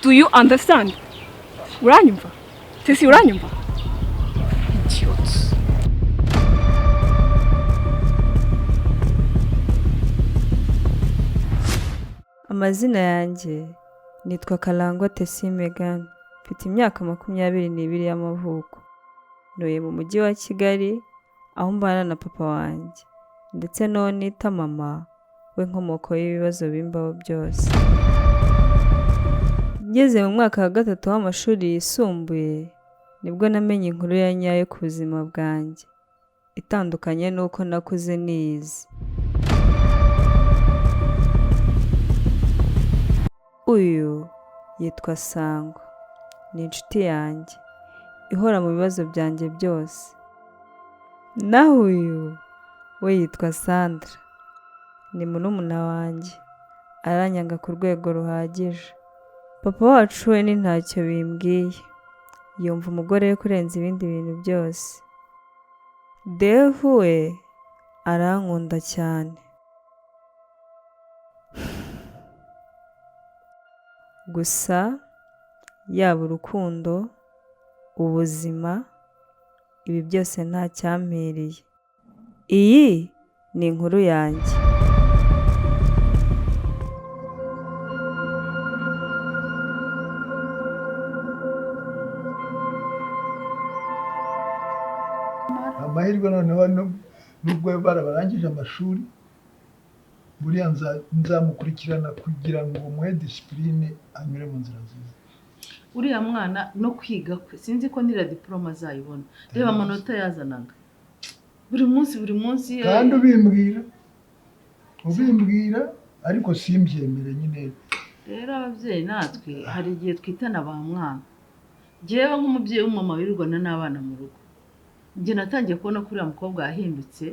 Do you understand? Uranyumva? Tesi, uranyumva? Idiot. Amazina yanjye nitwa Karangwa Tesi Meghan, mfite imyaka 22 y'amavuko. Ntuye mu mujyi wa Kigali, aho mbana na papa wanjye ndetse n'uwo nita mama we, nkomoko y'ibibazo bimbaho byose. Ngeze mu mwaka wa gatatu w'amashuri yisumbuye, nibwo namenye inkuru ya nyayo ku buzima bwanjye, itandukanye n'uko nakuze niyizi. Uyu yitwa Sangwa, ni inshuti yanjye ihora mu bibazo byanjye byose. Naho uyu we yitwa Sandra, ni murumuna wanjye, aranyanga ku rwego ruhagije. Papa wacu we ni ntacyo bimbwiye, yumva umugore we kurenza ibindi bintu byose. Devu we arankunda cyane. Gusa yaba urukundo, ubuzima, ibi byose nta cyampiriye. Iyi ni inkuru yanjye. Amahirwe noneho nubwo barabarangije amashuri, buriya nzamukurikirana kugira ngo muhe discipline, anyure mu nzira nziza. Uriya mwana no kwiga kwe, sinzi ko niriya diporome azayibona. Reba amanota yazanaga buri munsi, buri munsi. Kandi ubimbwira ariko simbyemere nyine. Rero ababyeyi natwe hari igihe twitana ba mwana. Njyewe nk'umubyeyi w'umumama wirirwana n'abana mu rugo, njye natangiye kubona ko uriya mukobwa yahindutse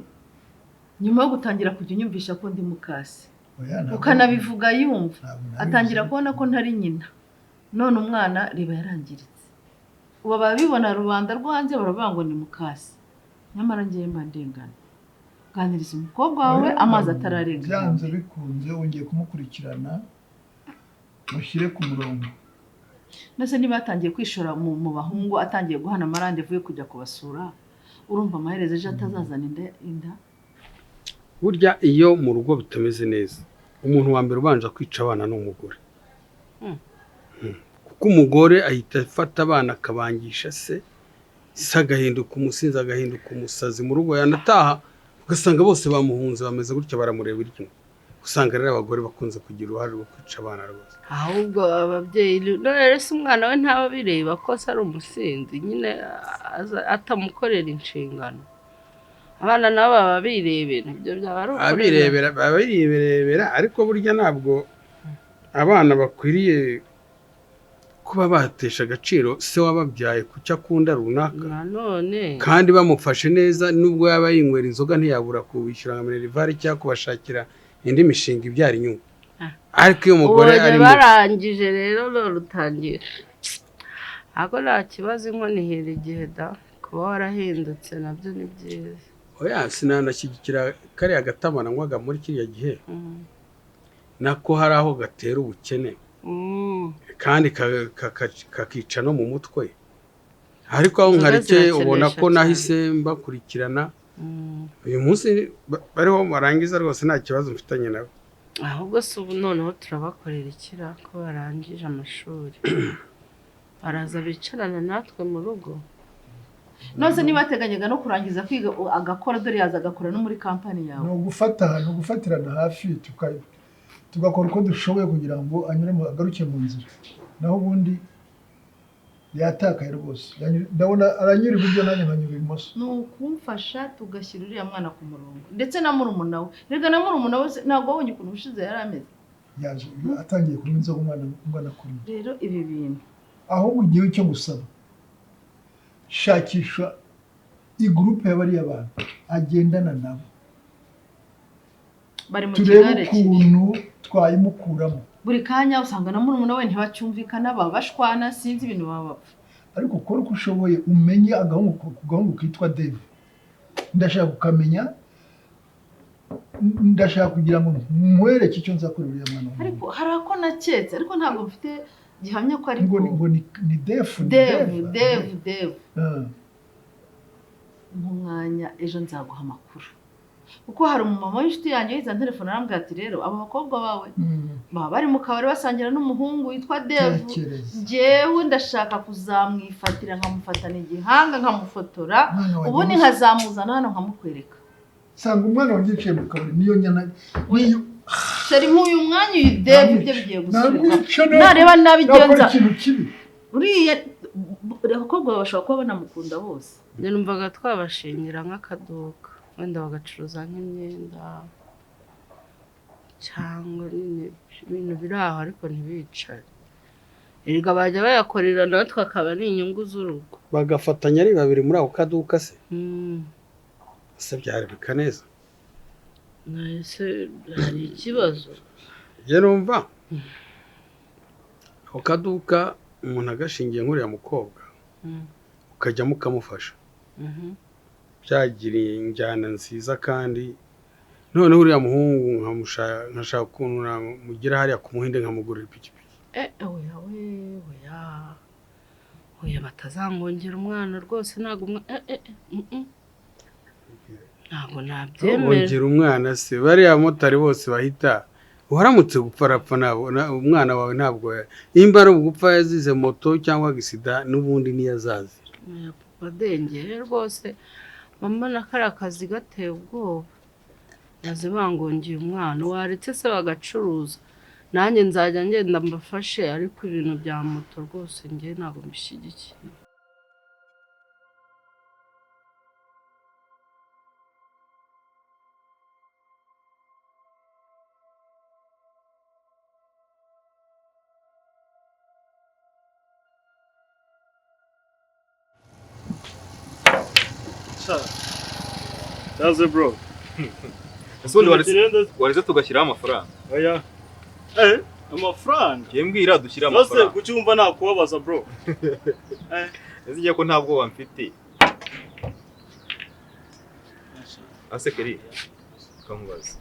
nyuma yo gutangira kujya unyumvisha ko ndi mukase. Oya, ntabwo- Ukanabivuga yumva. Ntabwo nabivuze. Atangira kubona ko ntari nyina. None umwana reba yarangiritse. Ubu ababibona rubanda rwo hanze baravuga ngo ni mukase, nyamara ngewe mba ndengana. Ganiriza umukobwa wawe Oya, amazi atararenga. Byanze bikunze wongeye kumukurikirana, mushyire ku murongo. Ndetse niba yatangiye kwishora mu bahungu, atangiye guhana amarandevu yo kujya kubasura, urumva amaherezo ejo atazazana inda? Burya iyo mu rugo bitameze neza, umuntu wa mbere ubanje kwica abana ni umugore. Kuko umugore ahita afata abana akabangisha se, se agahinduka umusinzi, agahinduka umusazi mu rugo, yanataha ugasanga bose bamuhunze, bameze gutya, baramureba iryinyo. Usanga rero abagore bakunze kugira uruhare rwo kwica abana rwose. Ahubwo ababyeyi, none rero se umwana we ntaba abireba ko se ari umusinzi nyine, atamukorera inshingano? Abana nabo baba birebera, ibyo byaba ari ukurenganya. Abirebera, abirebera, ariko burya ntabwo abana bakwiriye kuba batesha agaciro se wababyaye ku cyo akunda runaka. Nanone Kandi bamufashe neza, nubwo yaba yinywera inzoga, ntiyabura kubishyura nka minerval cyangwa kubashakira indi mishinga ibyara inyungu. Ariko iyo umugore ubonye ari mu barangije rero none utangira, ariko nta kibazo, inkono ihera igihe da. Kuba warahindutse nabyo ni byiza. Oya, sinanashyigikira kariya gatama nanywaga muri kiriya gihe. Nako hari aho gatera ubukene kandi kakica no mu mutwe. Ariko aho Inzoga nkarekeye, ubona ko zirakenesha cyane. nahise mbakurikirana. Uyu munsi bariho barangiza rwose, nta kibazo mfitanye nabo. Ahubwo se ubu noneho turabakorera ikira ko barangije amashuri? Baraza bicarana natwe mu rugo. Nose niba ateganyaga no kurangiza kwiga agakora, dore yaza agakora no muri kampani yawe. Ni ugufata, ni ugufatirana hafi, tugakora uko dushoboye kugira ngo anyure agaruke mu nzira. Naho ubundi yatakaye rwose. Ndabona aranyura iburyo, nanjye nkanyura ibumoso. Ni ukumfasha tugashyira uriya mwana ku murongo, ndetse na murumuna we. Rega na murumuna we ntabwo wabonye ukuntu ubushize yari ameze? Yaje atangiye kunywa inzoga, umwana ungana kuriya. Rero ibi bintu Ahubwo ugiye icyo gusaba, shakisha igurupe y'abariya bantu agendana nabo. Bari mu Turebe kigare kibi. ukuntu twayimukuramo. Buri kanya usanga na murumuna we ntibacyumvikana, baba bashwana, sinzi ibintu baba bapfa. Ariko ukora uko ushoboye umenye agahungu ku gahungu kitwa Dave. Ndashaka kukamenya, ndashaka kugira ngo nkwereke icyo nzakora uriya mwana w'umuhungu. Ariko hari ako naketse, ariko ntabwo mfite Gihamya ko Ngo ariko ni defu, ni Devu, Devu. Devu, Devu. Ah. Mu mwanya ejo nzaguha amakuru, kuko hari umumama w'inshuti yanjye yiza telefone arambwira ati rero abo bakobwa bawe baba bari mu kabari basangira n'umuhungu witwa Devu. Tekereza. Njyewe ndashaka kuzamwifatira, nkamufatana igihanga, nkamufotora, Mwana wanjye ubundi nkazamuzana hano nkamukwereka. Sanga umwana wanjye yicaye mu kabari, niyo nyana niyo. Chéri, nk'uyu mwanya uyu Devu ibyo bigiye gusubirwamo. Namwica. Nareba nabi Nakora igenza ikintu kibi. Uriya abakobwa bawe bashobora kuba banamukunda bose. Njye numvaga twabashingira nk'akaduka, wenda bagacuruza nk'imyenda cyangwa nyine ibintu biri aho, ariko ntibicare. Erega bajya bayakorera, natwe akaba ari inyungu z'urugo. Bagafatanya ari babiri muri ako kaduka se? Mm. Ese byarebeka neza? Ese hari ikibazo? Njye numva ako kaduka umuntu agashingiye nk'uriya mukobwa, ukajyamo ukamufasha, byagira injyana nziza. Kandi noneho uriya muhungu nkashaka ukuntu namugira hariya ku Muhinde, nkamugurira ipikipiki. Eh, oya we, oya, oya, batazangongera umwana rwose. Ntabwo ntabwo nabyemera. Bongera umwana se? Bariya bamotari bose bahita, uharamutse gupfa arapfa, umwana wawe ntabwo nimba ari ugupfa yazize moto cyangwa agisida, n'ubundi niyo azazi. Oya papa dengere rwose, mama na kariya kazi gateye ubwoba, maze bangongeye umwana. Waretse se bagacuruza, nanjye nzajya ngenda mbafashe, ariko ibintu bya moto rwose njye ntabwo mbishyigikiye. Yaze bro. Ese ubundi waretse tugashyiraho amafaranga? Oya. Amafaranga. Ngiye mbwira dushyire Zose amafaranga. kuki wumva nakubabaza bro? Ese ngiye ko nta bwoba mfite. Ase keri kamubaza.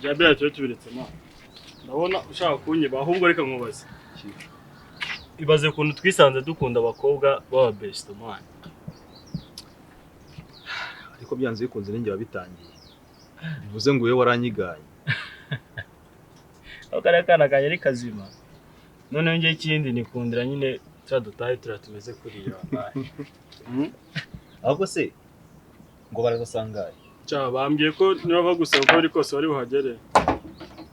Bya bya cyo tubiretse ma. Ndabona ushaka kunyiba, ahubwo reka nkubaze. Ibaze ukuntu twisanze dukunda abakobwa baba best man. Ariko byanze bikunze ninjye wabitangiye. Bivuze ngo wewe waranyiganye. Aho kariya kana kanjye ari kazima. Noneho njye ikindi nikundira nyine turiya dutahe turiya tumeze kuriya. Ahubwo se ngo barazasangaye. Cya bambwiye ko niba bagusaba uko biri kose bari buhagere.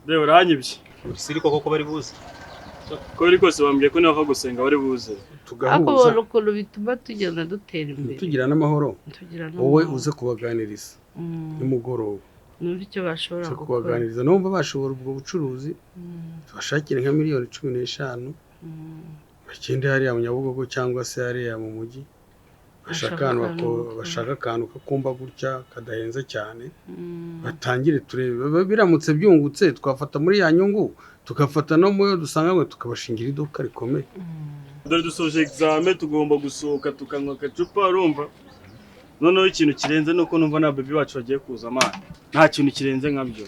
Reba uranyibye. Siri koko ko bari buze. Uko biri kose bambwiye ko niba gusenga bari buze. Ariko Tugahuza ubona ukuntu bituma tugenda dutera imbere. Tugira n'amahoro. Tugira Wowe n'amahoro. uze kubaganiriza nimugoroba. Numva icyo bashobora Uze gukora. kubaganiriza numva bashobora ubwo bucuruzi, tubashakire nka miliyoni 15, bagende hariya mu Nyabugogo cyangwa se hariya mu mujyi, bashaka Bashaka ahantu akantu bakora. bashaka akantu kakumba gutya kadahenze cyane, batangire turebe. Biramutse byungutse twafata muri ya nyungu, tugafata no mu yo dusanganywe, tukabashingira iduka rikomeye. Dore dusoje examen, tugomba gusohoka tukanywa agacupa, urumva? Noneho ikintu kirenze nuko numva na baby bacu bagiye kuza man. Nta kintu kirenze nkabyo.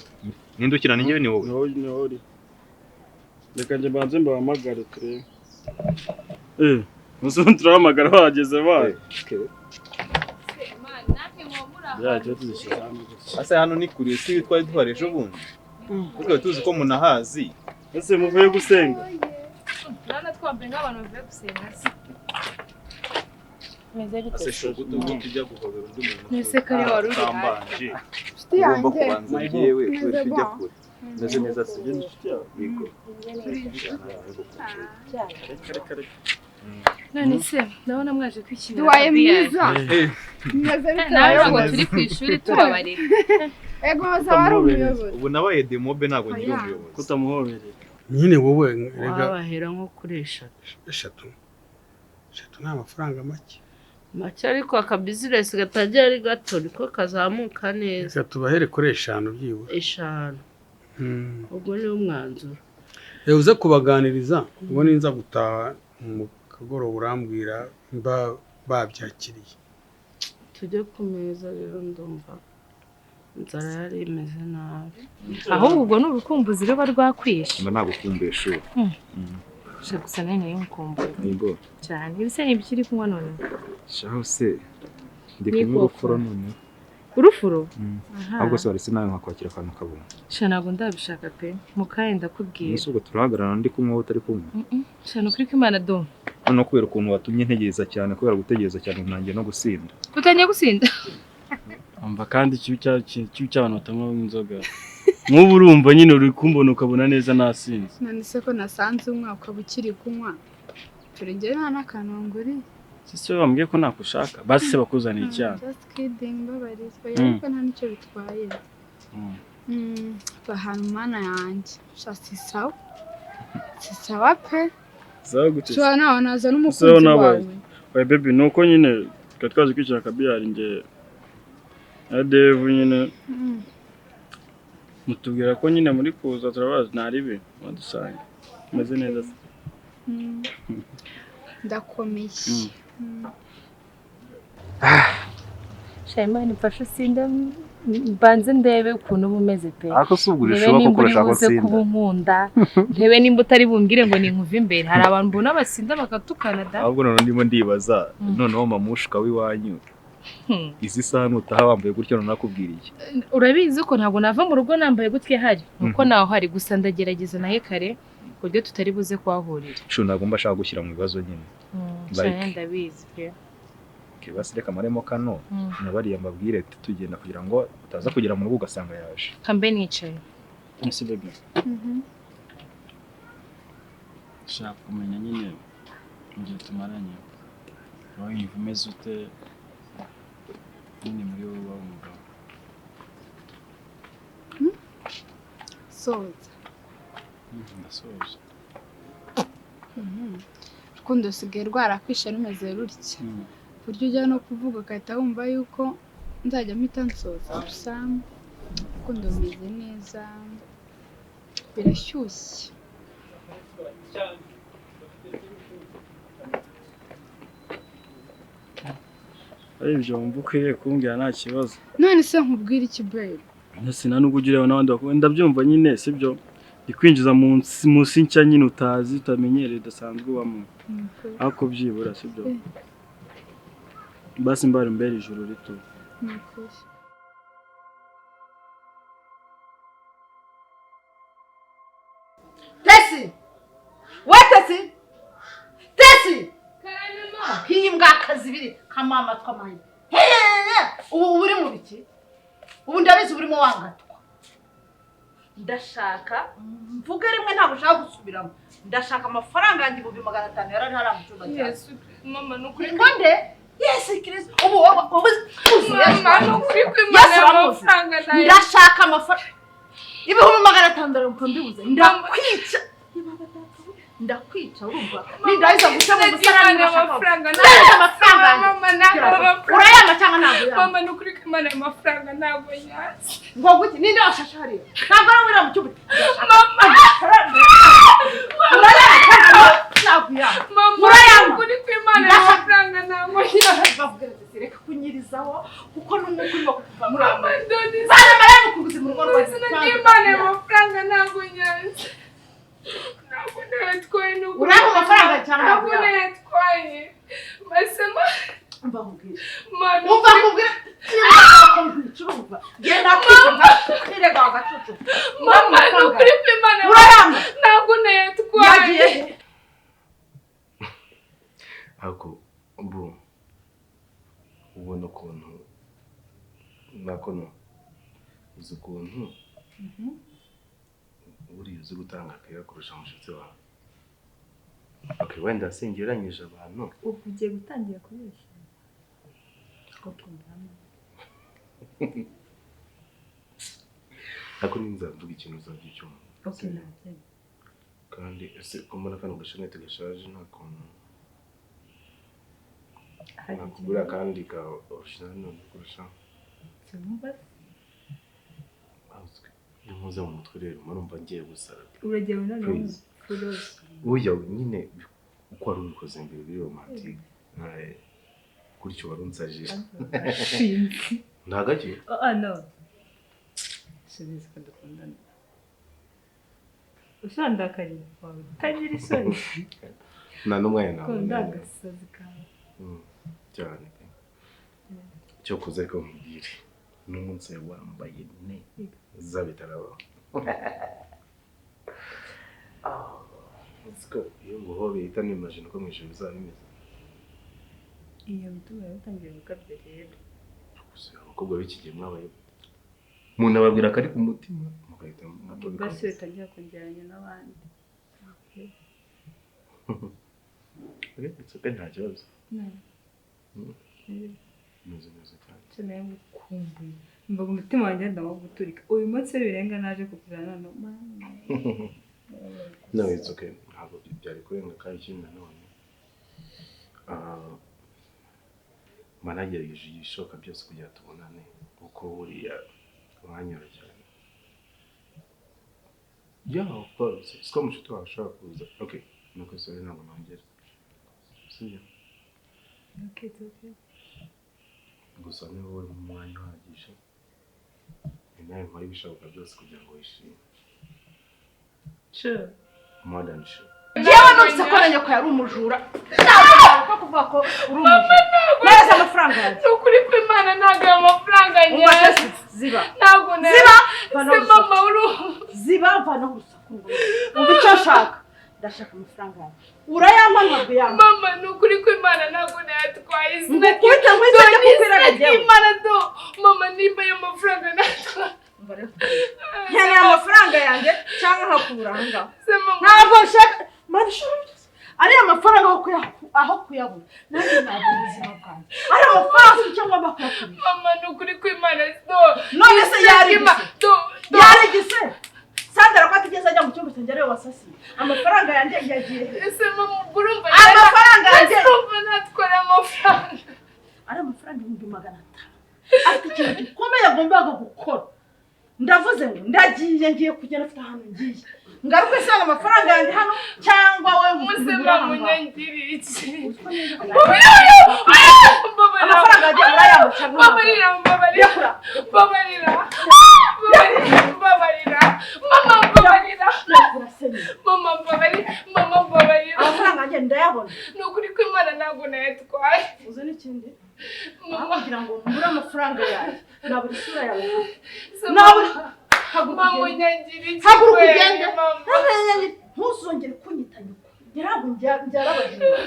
Ninde ukina, ninjye ni wowe? Ni wowe, ni wowe uri. Reka njye mbanze mbahamagare turebe. Muze turahamagara bahageze ba. Ya cyo tuzishyira hamwe gutya. Ase hano ni kure si twari duhari ejo bundi. Twari tuzi ko munahazi. Ese muvuye gusenga? Urabona twambaye nk'abantu bavuye gusenga se? Meze bite? Ase shugutu tujya guhobera undi muntu. Ese kare wari uri Utambanje. Inshuti Ugomba yanjye. kubanza njyewe Meze kubera ujya bon. kure. Meze neza si Yego. Reka reka. None se ndabona mwaje kwikinira Duwaye akabiyari. mwiza. Meze bite? Nawe ntabwo turi ku ishuri tubabarira. Ego bazaba ari umuyobozi. Ubu nabaye demobe ntabwo nkiri Oya. umuyobozi. Kutamuhoberera. Nyine wowe rega Wabahera nko kuri 3. Eshatu, eshatu ni amafaranga make. Make, ariko akabizinesi gatangira ari gato niko kazamuka neza. Reka tubahere kuri 5 byibura. 5. Ubwo niwo mwanzuro. Uze kubaganiriza, ubwo ninza gutaha mu kagoroba urambwira mba babyakiriye. Tujye ku meza rero, ndumva Inzara yari imeze nabi. Ahubwo ubwo ni urukumbuzi ruba rwakwishe. Mba nagukumbuye shu. Sha gusa nawe nari nkumbuye. Nimbo. Cyane. Ibise ni ibiki uri kunywa none? Shaho se. Ndi kunywa urufuro none. Urufuro? Ahubwo se waretse nawe nkakwakira akantu kabumwe. Sha ntabwo ndabishaka pe. Mukaye ndakubwira. Ese ubwo turahagararana ndi kunywa wowe utari kunywa? Sha ni ukuri kw'Imana do. Noneho kubera ukuntu watumye ntegereza cyane, kubera gutegereza cyane ntangiye no gusinda. Utangiye gusinda? Umva kandi ikibi cy'abantu batanywa inzoga. Nk'ubu urumva nyine uri kumbona ukabona neza nasinze. None se ko nasanze unywa ukaba ukiri kunywa? Turi njye nta n'akantu nguriye. Sisi bambwiye ko nakushaka, basi se bakuzaniye icyaha. Just kidding, mbabarizwa ariko nta nicyo bitwaye. Bahana mana yanjye. Sha si sawa. Si sawa pe. Sawa gute? Sawa nawe naza n'umukunzi wawe. Oya baby nuko nyine twa twaje kwicara kabiyari nge na Devu nyine. Mutubwira ko nyine muri kuza turabazi naribe madusanga. Meze neza se. Ndakomeye. Shayimani mfashe sinda mbanze ndebe ukuntu uba umeze pe. Ariko si ubwo urishoboka ko ukoresha ko sinda. Kuba unkunda. Ndebe nimba utari bumbwire ngo ninkuve imbere. Hari abantu mbona basinda bakatukana da. Ahubwo none ndimo ndibaza noneho mamushka w'iwanyu. Izi saha nutaha wambaye gutyo none nakubwira iki? Urabizi ko ntabwo nava mu rugo nambaye gutya hari. Nuko naho hari gusa ndagerageza nahe kare kuburyo tutari buze kuhahurira. Shu ntabwo mba ashaka gushyira mu bibazo nyine. Like ndabizi pe. Basi reka maremo kano nabariya mbabwire tugenda kugira ngo utaza kugera mu rugo ugasanga yaje. Kambe nicaye. Merci baby. Shaka kumenya nyine mu gihe tumaranye. Wowe umeze ute nyine muri wowe waba umugabo? Soza. Ndasoza. Urukundo rusigaye rwarakwishe rumeze rutya. Buryo ujya no kuvuga ugahita wumva yuko nzajya mpita nsoza gusa urukundo rumeze neza birashyushye. Ari ibyo wumva ukwiriye kumbwira nta kibazo. None se nkubwire iki babe? None nubwo ujya ureba n'abandi bakubwira ndabyumva nyine sibyo? Ndi kwinjiza munsi nshya nyine utazi utamenyereye udasanzwe ubamo. Ariko byibura sibyo? Basi mbari mbere ijuru rito. Tesi! We Tesi! Tesi! Hiyi mbwakazi ibiri kamama twamaye. Ubu uri mu biki? Ubu ndabizi urimo wangatwa. Ndashaka mvuge rimwe ntabwo ushaka gusubiramo. Ndashaka amafaranga yanjye 500,000 yarari hariya mu cyumba cyawe. Yesu mama nukuri ngonde. Yesu Kristo ubu mama nukuri kwimana amafaranga nayo. Ndashaka amafaranga 500,000 mbibuze ndakwica. Ndakwica urumva nindahiza guca mu musarani amafaranga amafaranga mama ntabwo urayama cyangwa ntabwo uyama. Mama nukuri kwimana amafaranga ntabwo nyazi. Ngo guki ninde washashe hariya? Ntabwo ari wira mu cyumba. Mama urayama cyangwa ntabwo uyama. Mama urayama nukuri kwimana amafaranga ntabwo nyazi. Bavuga ati reka kunyirizaho kuko n'umwuka urimo kuva muri mama. Zana maraya mukuguzi mu rugo rwawe. Izina ry'Imana amafaranga ntabwo nyazi. Ntabwo nayatwaye n'ubu. Urayama amafaranga cyangwa ntabwo nayatwaye. Basema umva nkubwire. Mama umva nkubwire. Urumva genda kwirega wagacucu. Mama nukuri kwimana urayama ntabwo nayatwaye. Yagiye ariko ubu ubona ukuntu nakono uzi ukuntu buriya uzi gutanga akaya kurusha mushitsi wawe. Okay, wenda singereranyije abantu. Ubu ugiye gutangira kubeshya. Ariko ninzavuga ikintu uzajya ucyumva. Okay, nabyo. Kandi ese ko mbona kano gashanete gashaje nta kuntu nakugura kandi ka original none kurusha. Cyumva Iyo nkoze mu mutwe rero murumva ngiye gusara. Uragera none kuroza. Oya nyine uko wari ubikoze mbere biri romantique. Gutyo wari unsajije. Ntagake? Oh no. Subiza ko dukundana. Usandakariye wawe utagira isoni. Nta n'umwanya nawe. Kunda agasazi kawe. Cyane pe. Cyo kuza ariko nkubwire n'umunsi wambaye neza bitarabaho. Let's go. Iyo nguhobeye ihita nimagine uko mu ijuru bizaba bimeze. Iyo mituma yatangiye gukabya rero. Gusa abakobwa b'iki gihe mwabaye umuntu ababwira ko ari ku mutima mugahita mubikora. Basi utangira kongeranya n'abandi. Okay, it's okay, nta kibazo. Meze neza cyane. Cyane ngukumbuye. Mbaga umutima wanjye ndamo guturika. Uyu munsi birenga naje kukuzana no mama. No, it's okay. Ntabwo byari kurenga kandi ikindi nanone. Managerageje ibishoboka byose kugira tubonane kuko buriya uranyura cyane. Yeah, of course. Siko mushuti wawe ashobora kuza. Okay, nuko sorry ntabwo nongera. Sibyo? Okay, it's okay. Gusa niba wowe mu mwanya uhagije, ni nawe nkora ibishoboka byose kugira ngo wishime. Sure. More than sure. Yewe nufise ko na nyoko yari umujura. Ntabwo kuvuga ko uri umujura. Neza amafaranga yanjye. Ukuri kw'Imana ntabwo ayo mafaranga nyayo. Ziba. Ntabwo Ziba. Se mama uru. Ziba mvana urusaku. Umva icyo nshaka. Ndashaka amafaranga yanjye. Urayampa ntabwo yampa. Mama ni ukuri kw'Imana ntabwo nayatwaye. Ngukubita nkubita njya kukwiraga jyewe. Imana do. Mama nimba ayo mafaranga natwaye. Nkeneye amafaranga yanjye cyangwa nkakubura aho ngaho. Ntabwo nshaka. Mani shuri. Ariya mafaranga aho kuyabura nanjye nabura ubuzima bwanjye. Ariya mafaranga icyo ngomba kuyakoresha. Mama ni ukuri kw'Imana do. None se yarigise. Sandra ko atigeze ajya mu cyumba cyanjye ariwe wasasiye. Amafaranga yanjye yagiye. Ese mama urumva amafaranga yanjye. Urumva natwara amafaranga. Ari amafaranga 500,000. Afite ikintu gikomeye agombaga gukora. Ndavuze ngo ndagiye ngiye kugenda afite ahantu ngiye. Ngaruke sanga amafaranga yanjye hano cyangwa wowe muzima munyangiri iki. Amafaranga yanjye urayamuca. Babarira, babarira. Babarira. Babarira. Mama babarira. Mama babarira. Mama babarira. Amafaranga yanjye ndayabona. Ni ukuri kw'Imana ntabwo nayatwaye. Uzi n'ikindi? Mama kugira ngo mbure amafaranga yanjye. Nabura isura yawe. Nabura. Haguruka ugende. Ntuzongere kunyita nyoko. Ntabwo mbyara abajura.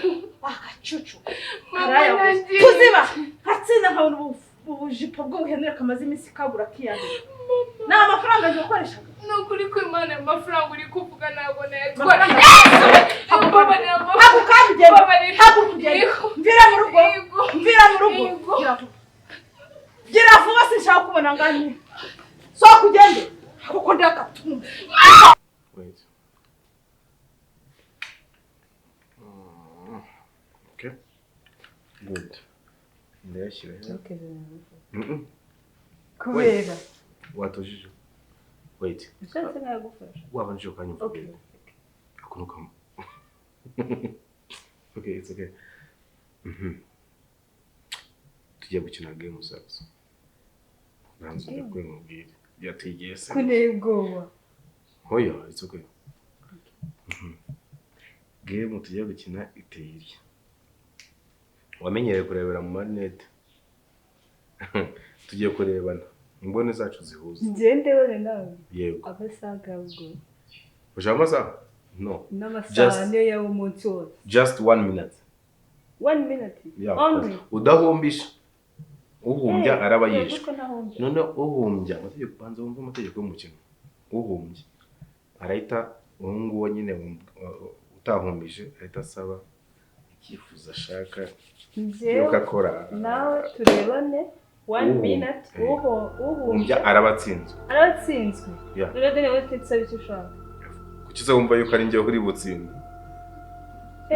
Akacucu. Kuziba. Katsinda nkabona ubujipo bw'ubuhenure kamaze iminsi kagura kiyandika. Ni amafaranga ngiye gukoreshaga. Ni ukuri kw'Imana amafaranga uri kuvuga ntabwo nayatwara. Haguruka ugende. Haguruka ugende. Mvira mu rugo. Mvira mu rugo. Gira vuba sinshaka kubona ngani. Sohoka ugende. Kuko ndakatumva. Wait. Okay. Good. Ndayashyira. Okay. Kubera. Watujije. Wait. Ushatse nagufasha. Wabanje ukanyumva. Okay. Akunuka. Okay, it's okay. Tugiye gukina game zacu. Nanze ndakwe mubwire. Yategeye se. Kuneye ubwoba. Hoya, it's okay. Game tugiye gukina iteye irya. Wamenyereye kurebera mu marinete. Tugiye kurebana. Imboni zacu zihuza. Ngende wone nawe. Yego. Amasaha gabwo. Ushaka amasaha? No. N'amasaha niyo yaba umunsi wose. Just 1 minute. 1 minute? Yeah, only. Udahumbisha. Uhumbya araba yishwe. None uhumbya amategeko banza wumva amategeko y'umukino. Uhumbya arahita uwo nguwo nyine utahumbije ahita asaba icyifuzo ashaka. Njyewe akora. Nawe turebane 1 minute uhumbya arabatsinzwe. Arabatsinzwe. Rero deni wowe utisaba icyo ushaka. Kuki se wumva yuko ari njye uri butsinde?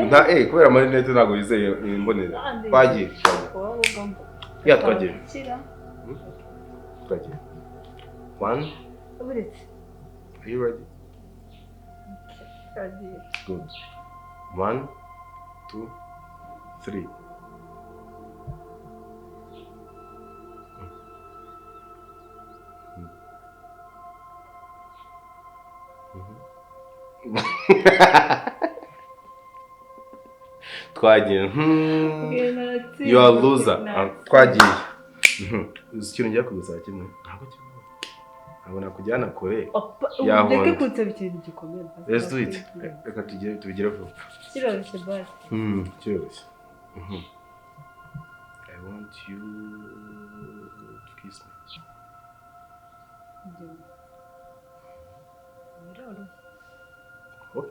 Nta kubera amarinete ntabwo yizeye imbonera. Twagiye. Yeah, twagiye. Twagiye. 1. Are you ready? Twagiye. Good. 1, 2, 3. Twagiye. You are loser. Twagiye. Uzi ikintu ngiye kugusaba kimwe? Ntabwo kigoye. Ntabwo nakujyana kure. Ndeke kunsaba ikintu gikomeye. Let's do it. Reka tugire tubigire vuba. Kiroroshye basi. Kiroroshye. I want you to kiss me. Biroroshye. Oh.